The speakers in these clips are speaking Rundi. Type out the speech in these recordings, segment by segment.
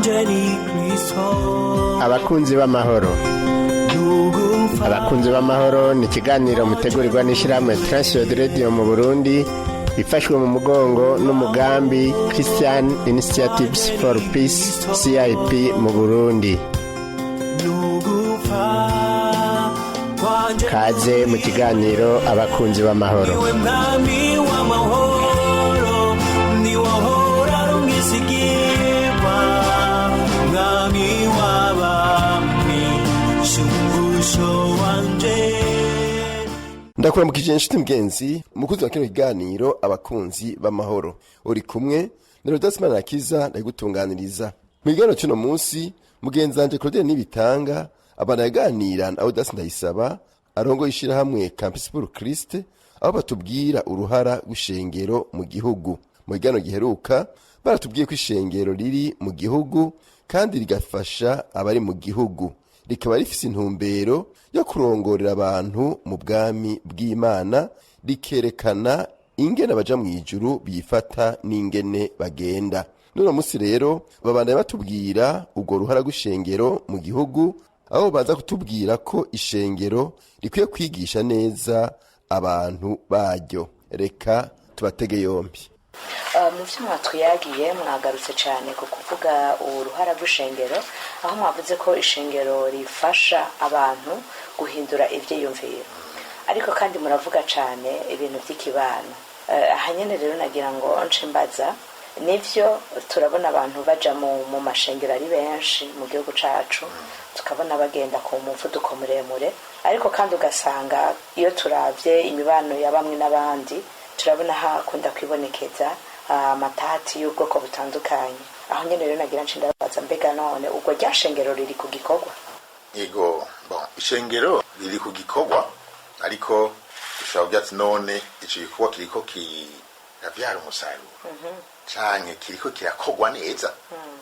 wanje ni Kristo. Abakunzi b'amahoro, Abakunzi b'amahoro ni ikiganiro mutegurirwa n'ishyirahamwe Transworld Radio mu Burundi, ifashwe mu mugongo n'umugambi Christian Initiatives for Peace, CIP, mu Burundi. Nugupfa kwanje. Kaze mu kiganiro Abakunzi b'amahoro. Niwe mwami w'amahoro, niwe ahora ari umwizigirwa, mwami w'abami, shumbusho wanje. Ndakuramukije inshuti mugenzi mukunzi wa kino kiganiro Abakunzi b'Amahoro. Uri kumwe na Rudasimana Akiza, ndabigutunganiriza mu kiganiro cy'uno munsi. Mugenzi wanje Claudine Nibitanga abana yaganira na Audace Ndayisaba, arongoye ishirahamwe Campus pour Christ, aho batubwira uruhara rw'ishengero mu gihugu. Mu kiganiro giheruka baratubwiye ko ishengero riri mu gihugu kandi rigafasha abari mu gihugu, rikaba rifise intumbero yo kurongorera abantu mu bwami bw'Imana, rikerekana ingene baja mu ijuru bifata n'ingene bagenda. N'uno musi rero babandanya batubwira urwo ruhara rw'ishengero mu gihugu, aho baza kutubwira ko ishengero rikwiye kwigisha neza abantu baryo. Reka tubatege yombi. Mu byo mwatuyagiye, mwagarutse cyane ku kuvuga uruhara rw'ishengero, aho mwavuze ko ishengero rifasha abantu guhindura ibyiyumviro, ariko kandi muravuga cyane ibintu by'ikibano. Aha nyine rero nagira ngo nce mbaza: nibyo, turabona abantu baja mu mashengero ari benshi mu gihugu cacu, tukabona bagenda ku muvuduko muremure, ariko kandi ugasanga iyo turavye imibano ya bamwe n'abandi, turabona hakunda kwibonekeza amatati y'ubwoko butandukanye. Aho nyene rero nagira nce ndabaza: mbega none ubwo rya shengero riri ku gikorwa? Yego, bon, ishengero riri ku gikorwa, ariko dushobora kugira ati: none ico gikorwa kiriko kiravyara umusaruro, canke kiriko kirakorwa neza,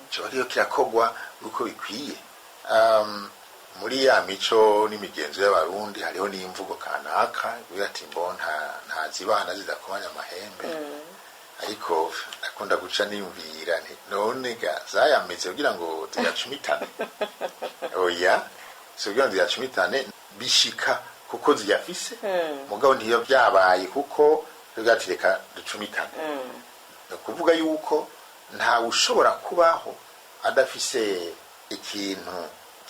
coba kiriko kirakorwa uko bikwiye? Muri ya mico n'imigenzo y'Abarundi hariho n'imvugo kanaka ivuga ati: mbo ntazibana zidakomanya amahembe. Ariko nakunda guca niyumvira nti: none ga zayameze kugira ngo ziyacumitane? Oya, si kugira ngo ziyacumitane. Bishika kuko ziyafise, mugabo ntiyo byabaye kuko tuvuga ati: reka ducumitane. Ni ukuvuga yuko ntawe ushobora kubaho adafise ikintu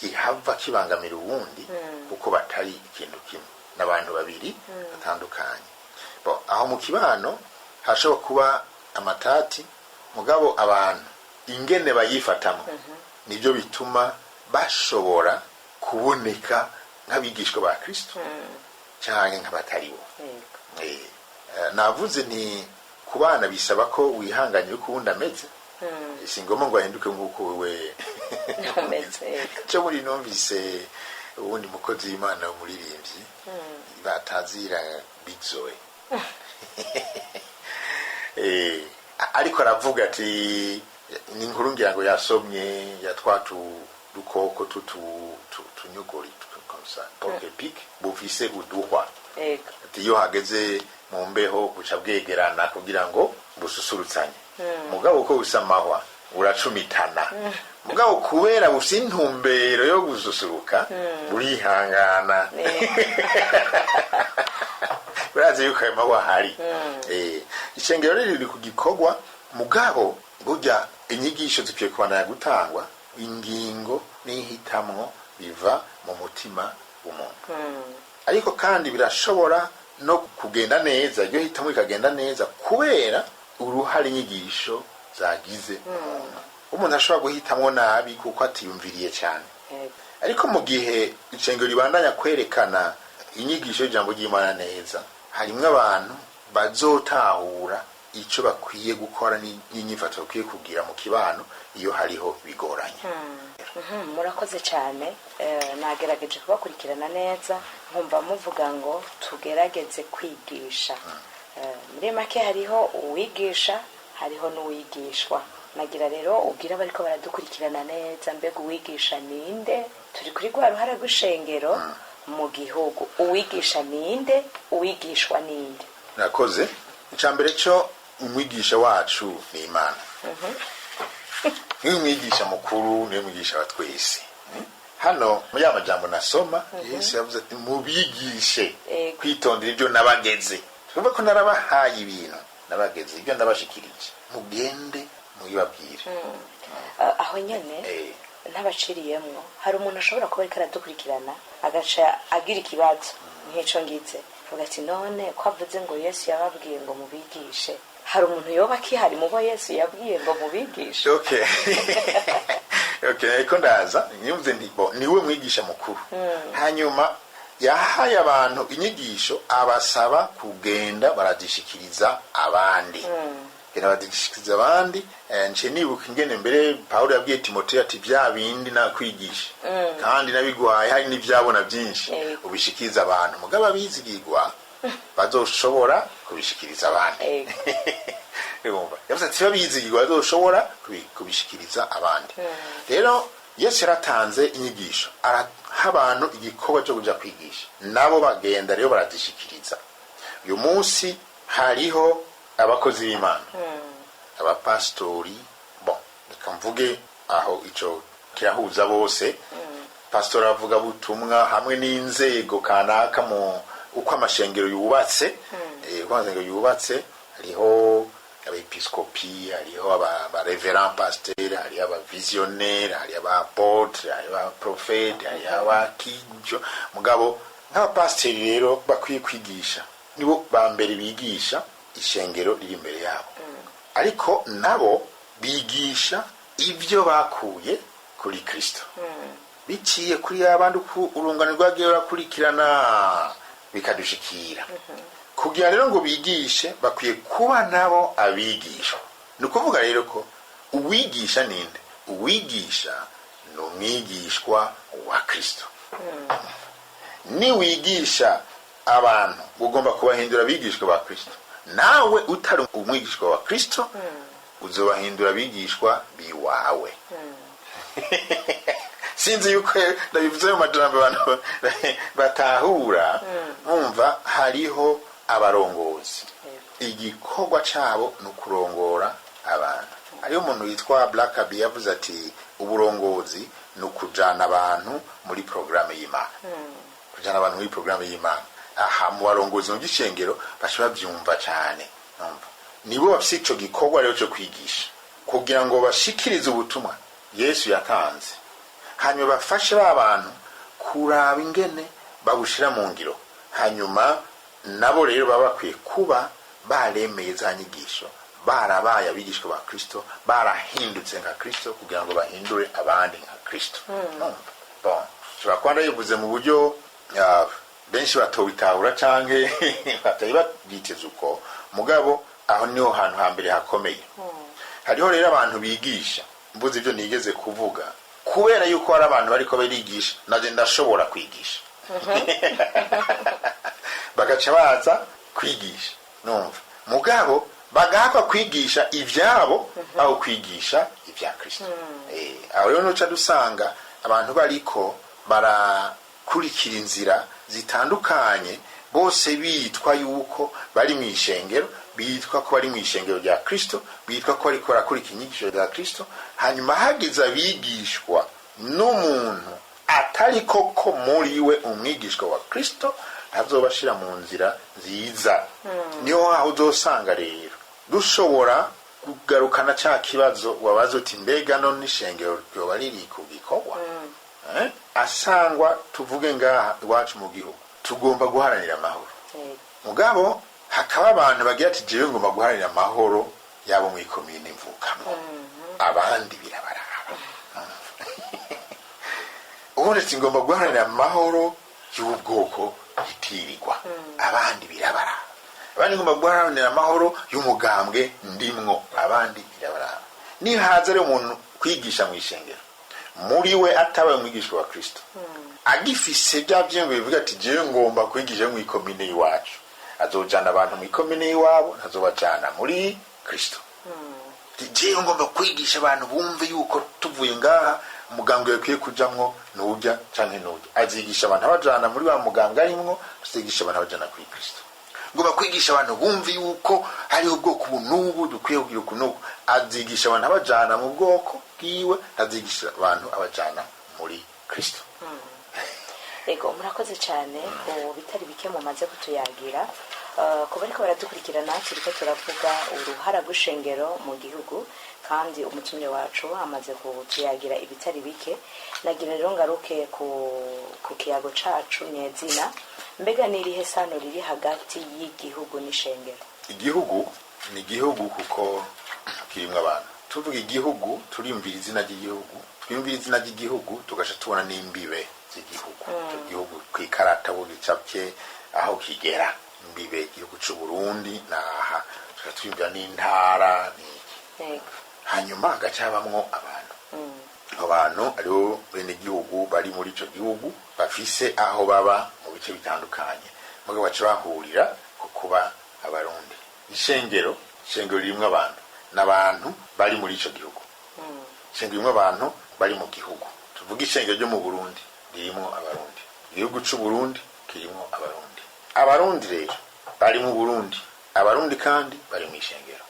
gihava kibangamira uwundi, kuko batari ikintu kimwe n'abantu babiri batandukanye. Bon, aho mu kibano hashobora kuba amatati, mugabo abantu ingene bayifatamo nibyo bituma bashobora kuboneka nk'abigishwa ba Kristo canke nk'abataribo. Navuze nti ku bana bisaba ko wihanganye uko uwundi ameze, si ngombwa ngo ahinduke nk'uko wewe umeze, yego. Cyo muri numvise uwundi mukozi w'Imana w'umuririmbyi batazira Big Zoe, ariko aravuga ati ni inkuru ngira ngo yasomye ya twa dukoko tunyugori comme ça, porc-épic, bufise uduhwa. Ati iyo hageze mu mbeho buca bwegerana kugira ngo bususurutsanye, mugabo uko busa amahwa buracumitana, mugabo kubera bufise intumbero yo gususuruka burihangana. Barazi yuko ayo mahwa ahari. Ishengero rero riri ku gikorwa, mugabo burya inyigisho zikwiye kubandanya gutangwa. Ingingo n'ihitamwo biva mu mutima w'umuntu, ariko kandi birashobora no kugenda neza, iryo hitamo rikagenda neza kubera uruhare inyigisho zagize. Umuntu ashobora guhitamwo nabi kuko atiyumviriye cyane, ariko mu gihe ishengero ribandanya kwerekana inyigisho y'ijambo ry'Imana neza, harimwo abantu bazotahura icyo bakwiye gukora n'inyifato bakwiye kugira mu kibano iyo hariho bigoranye. Murakoze cyane. Nagerageje kubakurikirana neza, nkumva muvuga ngo tugerageze kwigisha. Muri make hariho uwigisha, hariho n'uwigishwa. Nagira rero ubwira bariko baradukurikirana neza: mbega uwigisha ninde? Turi kuri rwa ruhara rw'ishengero mu gihugu. Uwigisha ninde? Uwigishwa ninde? Nakoze icya mbere cyo, umwigisha wacu ni Imana. Niwe mwigisha mukuru, niwe mwigisha wa twese. Hano muri ya majambo nasoma, Yesu yavuze ati mubigishe kwitondera ibyo nabageze. Twumva ko narabahaye ibintu nabageze, ibyo ndabashikirije, mugende mubibabwire. Aho nyene ntabaciriyemwo, hari umuntu ashobora kuba ariko aradukurikirana agaca agira ikibazo nk'ico ngize, avuga ati none ko avuze ngo Yesu yababwiye ngo mubigishe, hari umuntu yoba akihari mu bo Yesu yabwiye ngo mubigishe? Okay, ariko ndaza nyumve nti bo niwe mwigisha mukuru. Hanyuma yahaye abantu inyigisho, abasaba kugenda barazishikiriza abandi, genda bazishikiriza abandi. Nce nibuka ingene mbere Pawulo yabwiye Timoteyo ati bya bindi nakwigisha kandi nabiguhaye, hari n'ibyabona byinshi, ubishikiriza abantu, mugabo abizigirwa bazoshobora kubishikiriza abandi. Urumva, yavuze ati babizigirwa bazoshobora kubishikiriza abandi. Rero Yesu yaratanze inyigisho, araha abantu igikorwa cyo kuja kwigisha, nabo bagenda rero barazishikiriza. Uyu munsi hariho abakozi b'Imana, abapasitori, bon, reka mvuge aho ico kirahuza bose, pasitori avuga butumwa hamwe n'inzego kanaka mu uko amashengero yubatse, uko amashengero yubatse, hariho abepiskopi, hariho aba reverend pasteur, hariho aba visionnaire, hariho aba apôtre, hariho aba prophète, hariho abakijo. Mugabo nk'abapasiteri rero bakwiye kwigisha, nibo ba mbere bigisha ishengero riri imbere yabo, ariko nabo bigisha ibyo bakuye kuri Kristo biciye kuri abandi, uko urungano rwagiye rurakurikirana bikadushikira. Kugira rero ngo bigishe, bakwiye kuba nabo abigishwa. Ni ukuvuga rero ko uwigisha ninde? Uwigisha ni umwigishwa wa Kristo. Niwigisha abantu, ugomba kubahindura abigishwa ba Kristo. Nawe utari umwigishwa wa Kristo, uzobahindura abigishwa biwawe. Sinzi yuko ndabivuze mu majambo abantu batahura. Umva, hariho abarongozi, igikorwa cabo ni ukurongora abantu. Hariho umuntu witwa Blackaby yavuze ati uburongozi ni ukujana abantu muri porogaramu y'Imana, kujana abantu muri porogaramu y'Imana. Aha mu barongozi mu by'ishengero baca bavyumva cane. Numva nibo bafise ico gikorwa rero cyo kwigisha, kugira ngo bashikirize ubutumwa Yesu yatanze, hanyuma bafashe ba bantu kuraba ingene babushira mu ngiro. Hanyuma nabo rero baba bakwiye kuba baremeye za nyigisho, barabaye abigishwa ba Kristo, barahindutse nka Kristo, kugira ngo bahindure abandi nka Kristo. Numva, bon, nshobora kuba ndabivuze mu buryo benshi batobitahura canke batari babyiteze uko, mugabo aho niho hantu hambere hakomeye. Hariho rero abantu bigisha. Mvuze ibyo nigeze kuvuga, kubera yuko hari abantu bariko barigisha, naje ndashobora kwigisha, bagaca baza kwigisha. Numva mugabo bagahakwa kwigisha ivyabo aho kwigisha ibya Kristo. Aho rero nuca dusanga abantu bariko barakurikira inzira zitandukanye, bose bitwa yuko bari mu ishengero, bitwa ko bari mu ishengero rya Kristo, bitwa ko bariko barakurikira inyigisho za Kristo. Hanyuma hagize abigishwa n'umuntu atari koko muri we umwigishwa wa Kristo, ntazobashira mu nzira nziza. Niho aho uzosanga rero dushobora kugarukana ca kibazo wabaza uti mbega none ishengero ryoba riri ku gikorwa? Asangwa tuvuge ngaha iwacu mu gihugu tugomba guharanira amahoro, mugabo hakaba abantu bagira ati jewe ngomba guharanira amahoro yabo mu ikomine mvukamo, abandi birabaraba. Ubundi ati ngomba guharanira amahoro y'ubwoko yitirirwa, abandi birabaraba. Abandi ngomba guharanira amahoro y'umugambwe ndimwo, abandi birabaraba. Nihaza rero umuntu kwigisha mu ishengero, muri we atabaye umwigishwa wa Kristo, agifise bya vyiyumviro bivuga ati jewe ngomba kwigisha mu ikomine y'iwacu, azojana abantu mu ikomine y'iwabo, ntazobajana muri Kristo. Jewe ngomba kwigisha abantu bumve yuko tuvuye ngaha umugambwe bakwiye kujamwo nurya canke nurya, azigisha abantu abajana muri wa mugambwe arimwo, azigisha abantu abajana kuri Kristo. Ngomba kwigisha abantu bumve yuko hariho ubwoko ubu n'ubu dukwiye kugira uku n'uku. Azigisha abantu abajana mu bwoko bwiwe, azigisha abantu abajana muri Kristo. Ego, murakoze cyane ku bitari bike mumaze kutuyagira. Ku bariko baradukurikirana, turiko turavuga uruhara rw'ishengero mu gihugu, kandi umutumire wacu amaze kutuyagira ibitari bike. Nagira rero ngaruke ku kiyago cacu nyezina. Mbega ni irihe sano riri hagati y'igihugu n'ishengero? Igihugu ni igihugu kuko kirimwo abantu. Tuvuga igihugu, turiyumvira izina ry'igihugu, twiyumvira izina ry'igihugu, tugaca tubona n'imbibe z'igihugu. Ico gihugu kw'ikarata gicapye aho kigera, imbibe igihugu c'u Burundi naha, tugaca twiyumvira n'intara n'iki. Hanyuma hagaca habamwo abantu. Abantu aribo bene gihugu bari muri ico gihugu, bafise aho baba mu bice bitandukanye, mugabo baca bahurira ku kuba Abarundi. Ishengero ririmwo abantu, n'abantu bari muri ico gihugu. Ishengero ririmwo abantu bari mu gihugu. Tuvuge ishengero ryo mu Burundi ririmwo Abarundi, igihugu c'u Burundi kirimwo Abarundi. Abarundi rero bari mu Burundi, Abarundi kandi bari mu ishengero.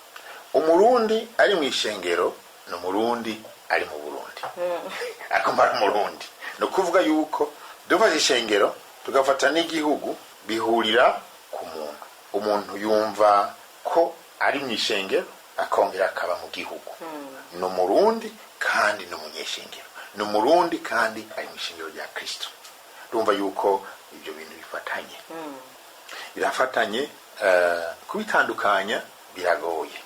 Umurundi ari mu ishengero ni Umurundi ari mu Burundi, agomba ari Umurundi. Ni ukuvuga yuko dufashe ishengero tugafata n'igihugu, bihurira ku muntu. Umuntu yumva ko ari mu ishengero akongera akaba mu gihugu. Ni Umurundi kandi ni umunyeshengero, ni Umurundi kandi ari mu ishengero rya Kristo. Urumva yuko ibyo bintu bifatanye, birafatanye. Kubitandukanya biragoye.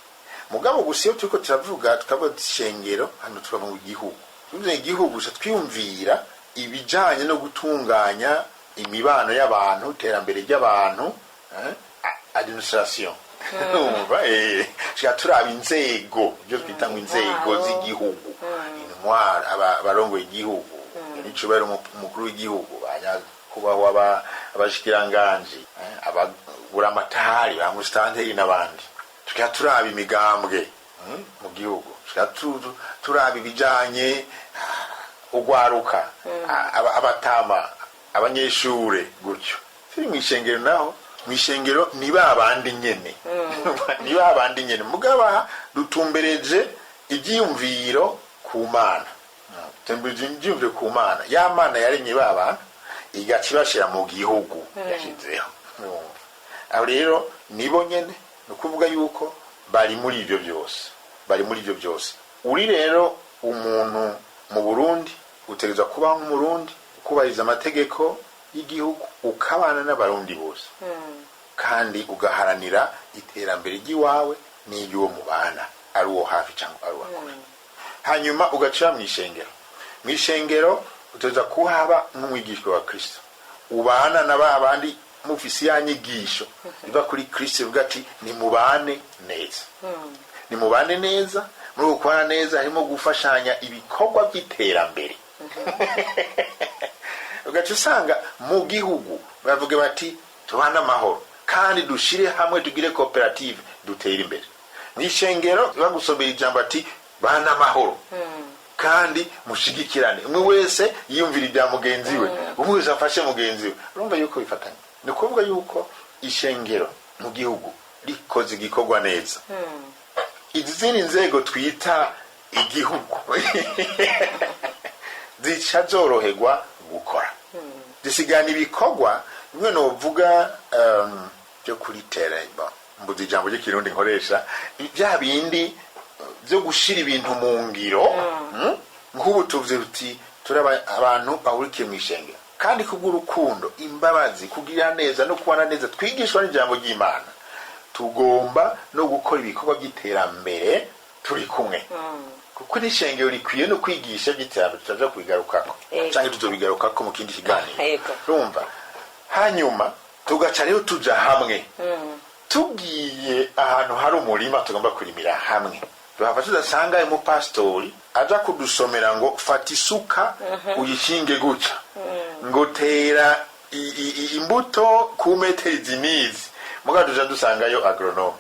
Mugabo gusa iyo turiko turavuga, tukavuga ishengero, hano turavuga igihugu. Tuvuze igihugu gusa, twiyumvira ibijanye no gutunganya imibano y'abantu, iterambere ry'abantu, administration. Urumva, tuca turaba inzego, ibyo twita ngo inzego Intwaro. z'igihugu, intwaro, abarongoye igihugu, n'icubahiro umukuru w'igihugu, banyakubahwa abashikiranganji, ababuramatari, ba musitanteri n'abandi. Tukaba turaba imigambwe mu gihugu, tukaba turaba ibijanye ugwaruka, abatama, abanyeshure, gutyo. Turi mu ishengero naho, mu ishengero ni ba bandi nyene, ni ba bandi nyene, mugaba dutumbereje ibyiyumviro ku Mana. Dutumbereje ibyiyumviro ku Mana, ya Mana yaremye ba bantu, igaca ibashira mu gihugu yashyizeho. Aho rero nibo nyene, ni ukuvuga yuko bari muri ibyo byose, bari muri ibyo byose. Uri rero umuntu mu Burundi, utegerezwa kuba nk'Umurundi, ukubahiriza amategeko y'igihugu, ukabana n'Abarundi bose, kandi ugaharanira iterambere ry'iwawe n'iry'uwo mubana, ari uwo hafi cyangwa ari uwa kure. Hanyuma ugacira mu ishengero. Mu ishengero utegerezwa kuhaba nk'umwigishwa wa Kristo, ubana na ba bandi mufise ya nyigisho iva kuri Kristo, ivuga ati: "Nimubane neza, nimubane neza." Muri uko kubana neza harimo gufashanya ibikorwa by'iterambere. Ugaca usanga mu gihugu bavuga bati: "Tubane amahoro kandi dushire hamwe, tugire koperative, dutere imbere." Mu ishengero bagusomera ijambo ati: "Bana amahoro kandi mushigikirane, umwe wese yiyumvira ibya mugenzi we, umwe wese afashe mugenzi we." Urumva yuko bifatanye. Ni ukuvuga yuko ishengero mu gihugu rikoze igikorwa neza, izindi nzego twita igihugu zica zoroherwa gukora, zisigana ibikorwa bimwe novuga byo kuri terrain. Bon, mbuze ijambo ry'ikirundi nkoresha, bya bindi byo gushira ibintu mu ngiro. Nk'ubu tuvuze tuti turi abantu bahurikiye mu ishengero, kandi kubw'urukundo, imbabazi, kugira neza no kubana neza twigishwa n'ijambo ry'Imana, tugomba no gukora ibikorwa by'iterambere turi kumwe, kuko n'ishengero rikwiye no kwigisha by'iterambere. Tutaja kubigarukako canke tuzobigarukako mu kindi kiganiro. Urumva, hanyuma tugaca rero tuja hamwe, tugiye ahantu hari umurima tugomba kurimira hamwe, tuhava tudasanga umupasitori aja kudusomera ngo: "Fata isuka uyishinge gutya", ngo: "Tera imbuto ku metero izi n'izi." Mugabo tuja dusangayo agronome.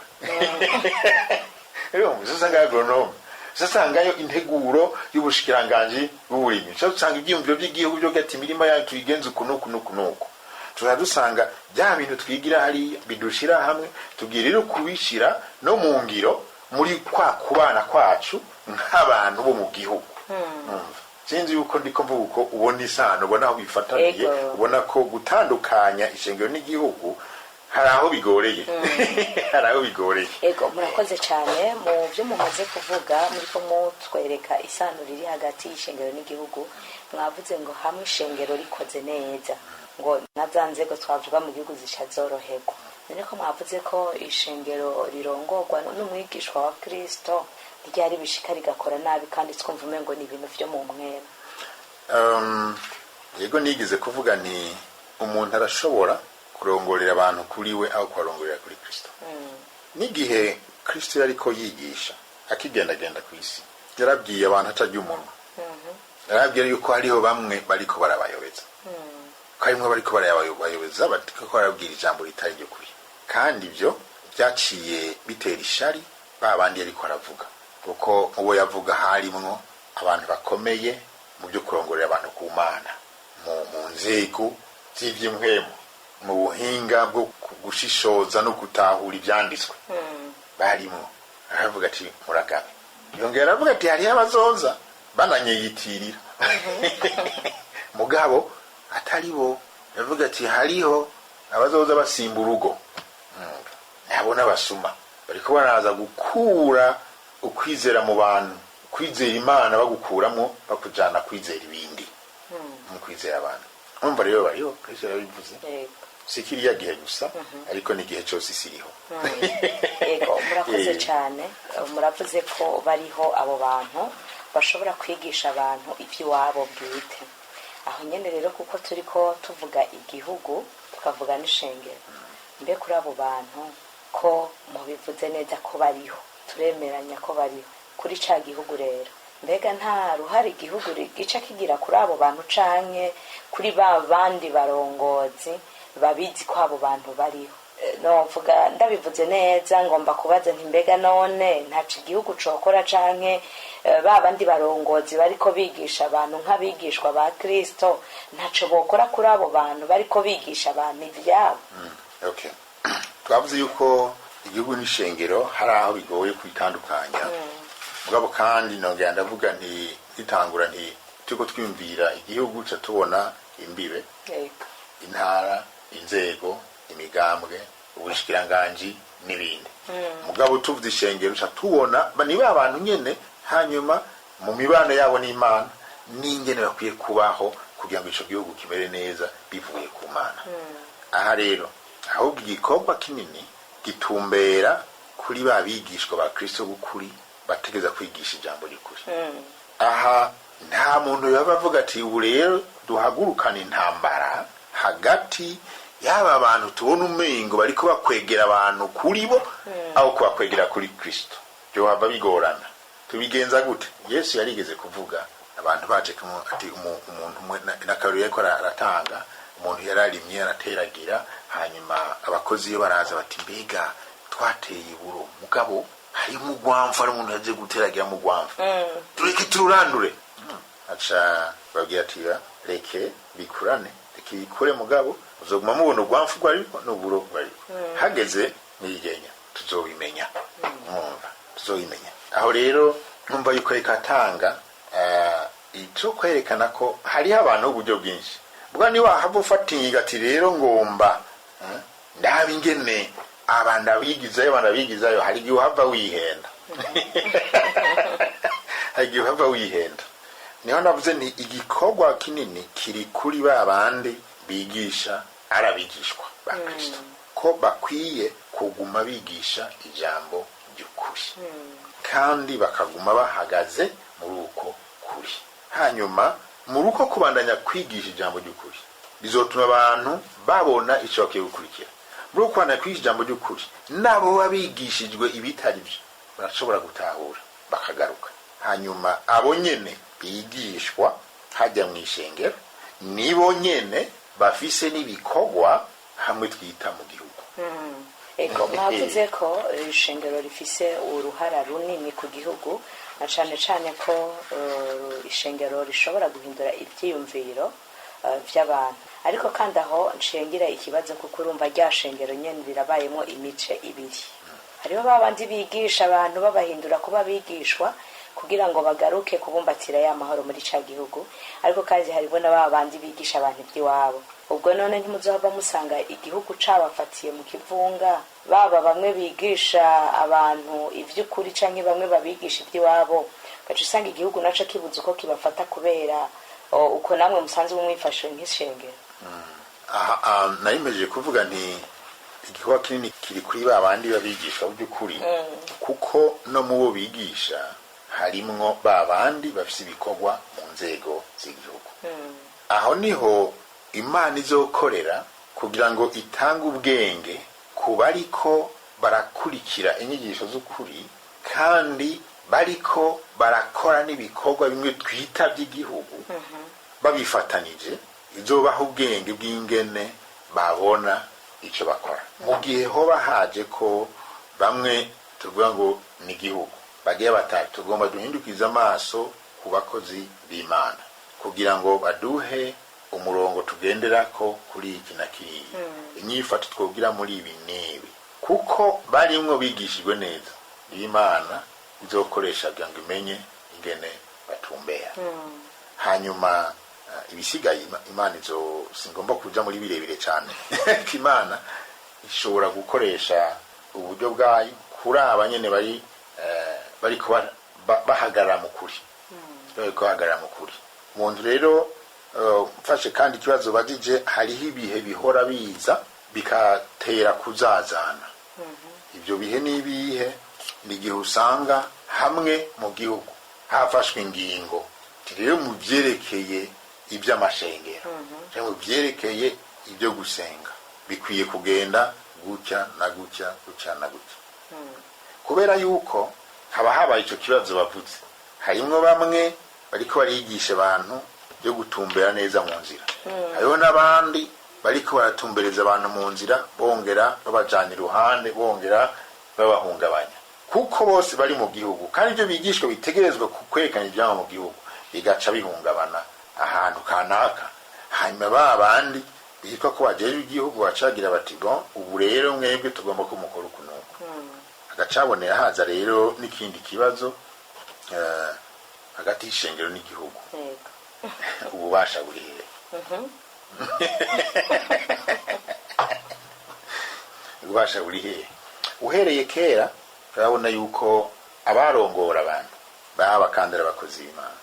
Urumva, dusangayo agronome, dusangayo integuro y'ubushikiranganji bw'uburimyi, tuja dusanga ivyiyumviro by'igihugu byo gati imirima yacu tuyigenza uku n'uku n'uku n'uku. Tuja dusanga bya bintu twigira hariya bidushira hamwe, tugiye rero kubishira no mu ngiro. Muri kwa kubana kwacu nk'abantu bo mu gihugu. Umva, sinzi yuko ndiko mvuga uko ubona isano, ubona aho bifataniye. Ego. Ubona ko gutandukanya ishengero n'igihugu hari aho bigoreye, hari aho bigoreye. Ego, murakoze cyane mu byo mumaze kuvuga. Muri ko mutwereka isano riri hagati y'ishengero n'igihugu. Mwavuze ngo hamwe ishengero rikoze neza, ngo na za nzego twavuga mu gihugu zica zoroherwa. None ko mwavuze ko ishengero rirongorwa n'umwigishwa wa Kirisito, ryari bishika rigakora nabi, kandi twumva umengo ni ibintu vyo mu mwera? Yego, nigeze kuvuga nti umuntu arashobora kurongorera abantu kuri we aho kubarongorera kuri Kristo. N'igihe Kristo yariko yigisha akigendagenda ku isi, yarabwiye abantu atarya umunwa, yarabwiye yuko hariho bamwe bariko barabayobeza, ko harimwo bariko barabayobeza, bariko barabwira ijambo ritari ry'ukuri. Kandi ibyo byaciye bitera ishari ba bandi yariko aravuga, kuko mu bo yavuga harimwo abantu bakomeye mu byo kurongorera abantu ku Mana, mu nzego z'ivy'impwemu, mu buhinga bwo gushishoza no gutahura ivyanditswe barimwo. Aravuga ati: "Muragabe." Yongera aravuga ati: "Hariho abazoza bananyeyitirira, mugabo atari bo." Aravuga ati: "Hariho abazoza basimba urugo, nabo n'abasuma, bariko baraza gukura ukwizera mu bantu, kwizera Imana bagukuramo, bakujana kwizera ibindi mu kwizera abantu." Urumva rero bariho, Kristo yarabivuze. Yego. Si kiriya gihe gusa, ariko n'igihe cyose isi iriho. Yego, murakoze cyane. Muravuze ko bariho abo bantu bashobora kwigisha abantu iby'iwabo bwite. Aho nyine rero, kuko turi ko tuvuga igihugu tukavuga n'ishengero, mbe kuri abo bantu ko mubivuze neza ko bariho, turemeranya ko bariho, kuri ca gihugu rero, mbega nta ruhare igihugu gica kigira kuri abo bantu canke kuri ba bandi barongozi babizi ko abo bantu bariho? Novuga ndabivuze neza, ngomba kubaza nti: mbega none ntaco igihugu cokora canke ba bandi barongozi bariko bigisha abantu nk'abigishwa ba Kristo, ntaco bokora kuri abo bantu bariko bigisha abantu ivyabo? Okay. Twavuze yuko igihugu n'ishengero hari aho bigoye kwitandukanya, mugabo kandi nongera ndavuga nti ntitangura nti turiko twiyumvira igihugu ca tubona imbibe, Yego. intara, inzego, imigambwe, ubushikiranganji n'ibindi. Mugabo tuvuze ishengero ca tubona ni ba bantu nyene, hanyuma mu mibano yabo n'Imana n'ingene bakwiye kubaho kugira ngo ico gihugu kimere neza bivuye ku Mana. Aha rero ahubwo igikorwa kinini gitumbera kuri ba bigishwa ba Kristo b'ukuri bategeza kwigisha ijambo ry'ukuri. Aha nta muntu yaba avuga ati: "Ubu rero duhagurukana intambara hagati y'aba bantu tubona umengo bariko bakwegera abantu kuri bo aho kubakwegera kuri Kristo." Byohava bigorana. Tubigenza gute? Yesu yarigeze kuvuga abantu baje ati umuntu umwe n'akarorero yariko aratanga: umuntu yararimye, arateragira, hanyuma abakozi iyo baraza bati: "Mbega twateye iburo, mugabo harimo ugwamvu, hari umuntu yaje guteragira mu gwamvu, tureke tururandure." Aca babwira ati: "Reke bikurane, reke bikure, mugabo uzoguma mubona urwamvu rwariko n'uburo rwariko. Hageze niyigenya tuzobimenya." Mwumva, tuzobimenya. Aho rero numva yuko reka atanga ico kwerekana ko hariho abantu b'uburyo bwinshi bwa ni wahava ufata ingingo ati: "Rero ngomba ndaba ingene aba ndabigizayo, aba ndabigizayo." Hari igihe uhava wihenda, hari igihe uhava wihenda. Niho navuze nti igikorwa kinini kiri kuri ba bandi bigisha, ari abigishwa ba Kristo, ko bakwiye kuguma bigisha ijambo ry'ukuri kandi bakaguma bahagaze muri uko kuri. Hanyuma muri uko kubandanya kwigisha ijambo ry'ukuri bizotuma abantu babona icyo bakwiye gukurikira. Muri uko kubandanya kwigisha ijambo ry'ukuri, nabo baba bigishijwe ibitari byo barashobora gutahura bakagaruka. Hanyuma abo nyene bigishwa hajya mu ishengero nibo nyene bafise n'ibikorwa hamwe twita mu gihugu. Ego, mwavuze ko ishengero rifise uruhara runini ku gihugu, na cane cane ko ishengero rishobora guhindura ivyiyumviro vy'abantu. Ariko kandi aho nshengira ikibazo, kuko urumva rya shengero nyene rirabayemo imice ibiri. Hariho ba bandi bigisha abantu babahindura kuba abigishwa kugira ngo bagaruke kubumbatira ya mahoro muri ca gihugu, ariko kandi hariho na ba bandi bigisha abantu iby'iwabo. Ubwo none ntimuzohava musanga igihugu cabafatiye mu kivunga, baba bamwe bigisha abantu ivy'ukuri canke bamwe babigisha iby'iwabo, gaca usanga igihugu naco kibuze uko kibafata kubera uko namwe musanzwe mwifashe nk'ishengero? Aha nayimejeje kuvuga nti igikorwa kinini kiri kuri ba bandi babigisha by'ukuri, kuko no mu bo bigisha harimwo ba bandi bafise ibikorwa mu nzego z'igihugu. Aho niho Imana izokorera kugira ngo itange ubwenge ku bariko barakurikira inyigisho z'ukuri, kandi bariko barakora n'ibikorwa bimwe twita by'igihugu babifatanije. Izobaha ubwenge bw'ingene babona icyo bakora mu gihe hoba haje ko bamwe tuvuga ngo ni igihugu bagiye batatu, tugomba duhindukize amaso ku bakozi b'Imana kugira ngo baduhe umurongo tugendera ko kuri iki na kiriya, inyifato twobwira muri ibi n'ibi, kuko barimwo bigishijwe neza. Imana izokoresha kugira ngo imenye ingene batumbera. Hanyuma ibisigaye Imana izo, singomba kuja muri birebire cyane, ko Imana ishobora gukoresha uburyo bwayo kuri aba nyene bari bariko bahagarara mu kuri, bariko bahagarara mu kuri. Umuntu rero mfashe kandi ikibazo bagije, hariho ibihe bihora biza bikatera kuzazana. Ibyo bihe ni ibihe? Ni igihe usanga hamwe mu gihugu hafashwe ingingo ati rero mu byerekeye iby'amashengero cyangwa mu byerekeye ibyo gusenga bikwiye kugenda gutya na gutya, gutya na gutya. Kubera yuko haba habaye icyo kibazo bavuze, harimwo bamwe bariko barigisha abantu byo gutumbera neza mu nzira, hariho n'abandi bariko baratumbereza abantu mu nzira, bongera babajana iruhande, bongera babahungabanya, kuko bose bari mu gihugu kandi ibyo bigishwa bitegerezwa kwerekana ibyabo mu gihugu, bigaca bihungabana ahantu kanaka. Hanyuma ba bandi bitwa ko bajejwe igihugu bacagira bati: "Bon, ubu rero mwebwe tugomba ko mukora uku n'uku." Hagacabonera haza rero n'ikindi kibazo hagati y'ishengero n'igihugu. Ububasha buri hehe? Ububasha buri hehe? Uhereye kera turabona yuko abarongora abantu baba bakandara abakozi b'Imana.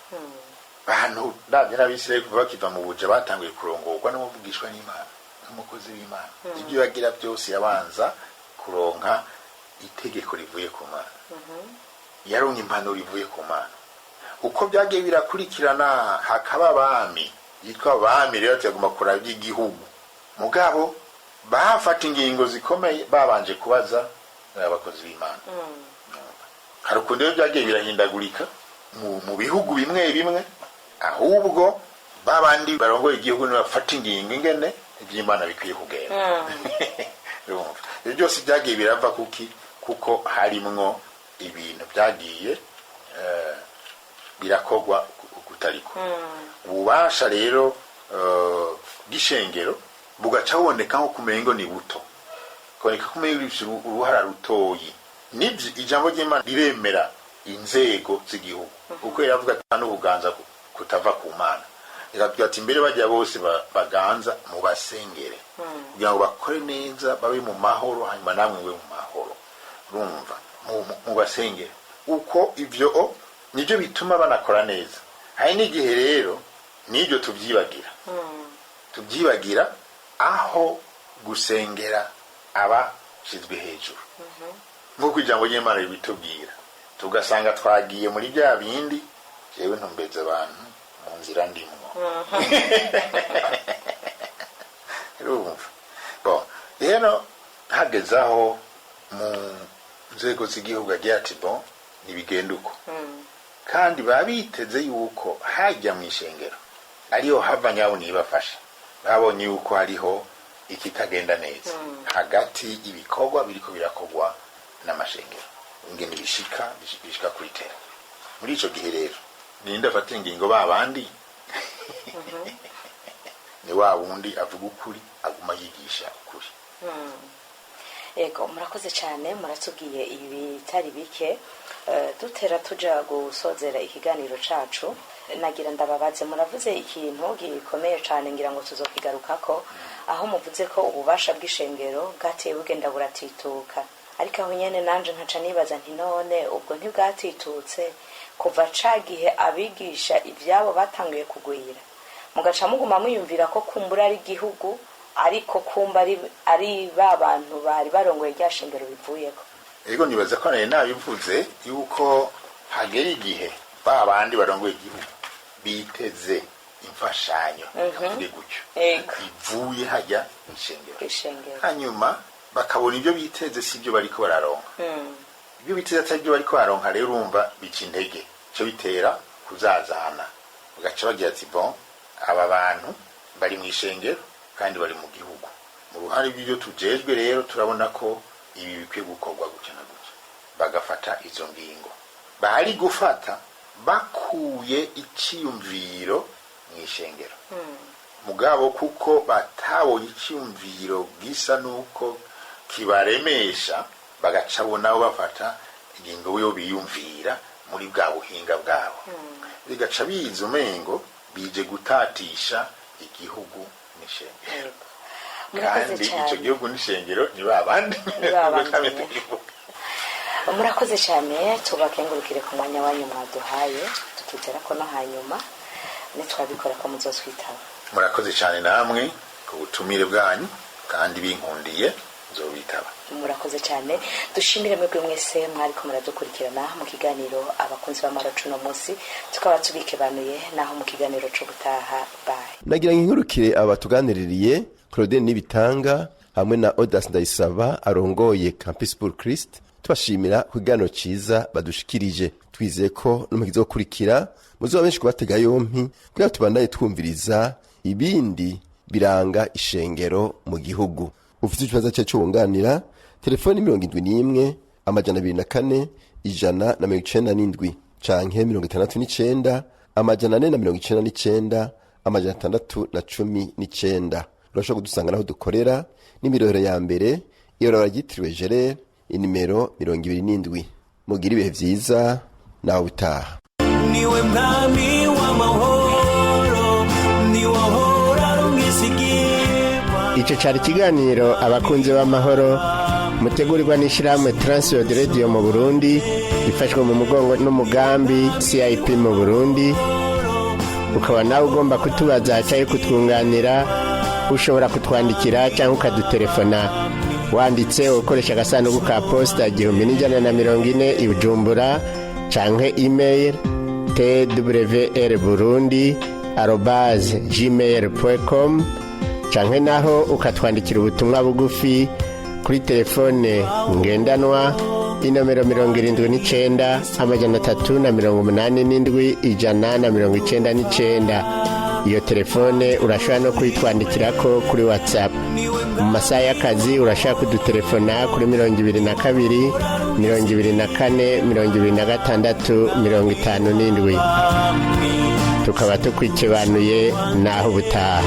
Bantu ndabye n'Abisirayeli kuva bakiva mu buja, batanguye kurongorwa n'umuvugishwa n'Imana, n'umukozi w'Imana. Ibyo bagira byose yabanza kuronka itegeko rivuye ku Mana, yaronka impanuro ivuye ku Mana. Uko byagiye birakurikirana, hakaba abami yitwa abami rero tuyagomba kuraba iby'igihugu, mugabo bafata ingingo zikomeye babanje kubaza abakozi b'Imana. Hari ukuntu rero byagiye birahindagurika mu bihugu bimwe bimwe, ahubwo babandi barongoye igihugu ntibafata ingingo ingene iby'Imana bikwiye kugenda. Urumva, ibyo byose byagiye birava kuki? Kuko harimwo ibintu byagiye birakogwa kutariko. Ububasha rero bw'ishengero bugaca buboneka nko kumengo ni buto, kuboneka ko umengo rifise uruhara rutoyi. Nibyo, ijambo ry'Imana riremera inzego z'igihugu, kuko iravuga ati n'ubuganza kutava ku Mana. Ikavuga ati mbere bajya bose baganza mubasengere kugira ngo bakore neza, babe mu mahoro, hanyuma namwe mube mu mahoro. Urumva, mubasengere uko ivyo nibyo bituma banakora neza. Hari n'igihe rero n'ibyo tubyibagira, tubyibagira aho gusengera abashizwe hejuru nk'uko ijambo ry'Imana ribitubwira, tugasanga twagiye muri bya bindi: jewe ntumbeza abantu mu nzira ndimwo. Urumva, bon, rero hageze aho mu nzego z'igihugu agira ati: "Bon, ntibigenda uko." Kandi baba biteze yuko hajya mu ishengero ariho hava nyabo nibafasha, babonye yuko hariho ikitagenda neza hagati y'ibikorwa biriko birakorwa n'amashengero, ingene bishika kuri tera. Muri ico gihe rero ninde afata ingingo? Ba bandi ni wa wundi avuga ukuri, aguma yigisha ukuri. Ego, murakoze cyane, muratubwiye ibitari bike. Dutera tuja gusozera ikiganiro cacu, nagira ndababaze, muravuze ikintu gikomeye cyane, ngira ngo tuzokigarukako, aho muvuze ko ububasha bw'ishengero bwateye bugenda buratituka. Ariko aho nyene nanje nkaca nibaza nti none ubwo ntibwatitutse kuva ca gihe abigisha ivyabo batanguye kugwira, mugaca muguma mwiyumvira ko kumbura ari igihugu, ariko kumba ari ba bantu bari barongoye rya shengero bivuyeko? Ego, nibaza ko nari nabivuze yuko hagera igihe ba bandi barongoye igihugu biteze imfashanyo, kavuge gutyo, ivuye hajya mw'ishengero, kw'ishengero, hanyuma bakabona ibyo biteze si ibyo bariko bararonka. Ibyo biteze atari ibyo bariko bararonka rero, urumva bica intege, ico bitera kuzazana, bagaca bagira ati: "Bon, aba bantu bari mu ishengero kandi bari mu gihugu, mu ruhare rw'ibyo tujejwe rero turabona ko ibi bikwiye gukorwa gutya na gutya." Bagafata izo ngingo bari gufata bakuye iciyumviro mu ishengero, mugabo kuko batabonye icyumviro gisa nuko kibaremesha, bagaca bo nabo bafata ingingo yo biyumvira muri bwa buhinga bwabo, bigaca biza umengo bije gutatisha igihugu n'ishengero. Yego. Murakoze Kandi cyane. icyo gihugu n'ishengero ni ba bandi. Ni ba bandi nyene. Murakoze cyane, tubakengurukire ku mwanya wanyu mwaduhaye, tukizera ko no hanyuma nitwabikora ko muzotwitaba. Murakoze cyane namwe ku butumire bwanyu, kandi binkundiye nzobitaba. Murakoze cyane. Dushimire mwebwe mwese mwariko muradukurikirana mu kiganiro Abakunzi b'Amahoro cuno munsi, tukaba tubikebanuye naho mu kiganiro co gutaha. Bye. Nagira ngo inkurukire aba batuganiririye, Claudine Nibitanga hamwe na Odas Ndayisaba arongoye Campus pour Christ, tubashimira ku kiganiro ciza badushikirije. Twizeye ko no mu kizokurikira muzoba benshi kubatega yompi kugira tubandanye twumviriza ibindi biranga ishengero mu gihugu. Ufite ikibazo cye cy'ubunganira, telefoni 71 204 197 canke 69 499 619. Urashobora kudusanga naho dukorera n'imirohero ya mbere, ibarabara ryitiriwe Jerere, inimero 27. Mugire ibihe vyiza, nawe utaha. Niwe mwami w'amahoro, niwe ahora ari umwisigirwa. Icyo cyari ikiganiro Abakunzi b'Amahoro, mutegurirwa n'ishyirahamwe Transworld Radio mu Burundi, ifashwe mu mugongo n'umugambi CIP mu Burundi. Ukaba nawe ugomba kutubaza cyangwa kutwunganira, ushobora kutwandikira cyangwa ukadutelefona wanditse ukoresha agasanduku ka posita 1140 i Bujumbura, canke email twrburundi@gmail.com, canke naho ukatwandikira ubutumwa bugufi kuri telefone ngendanwa, inomero 79 387 199. Iyo telefone urashobora no kuyitwandikirako kuri WhatsApp. Mu masaha y'akazi urashobora kudutelefona kuri 22 24 26 57. Tukaba tukwikebanuye, naho ubutaha.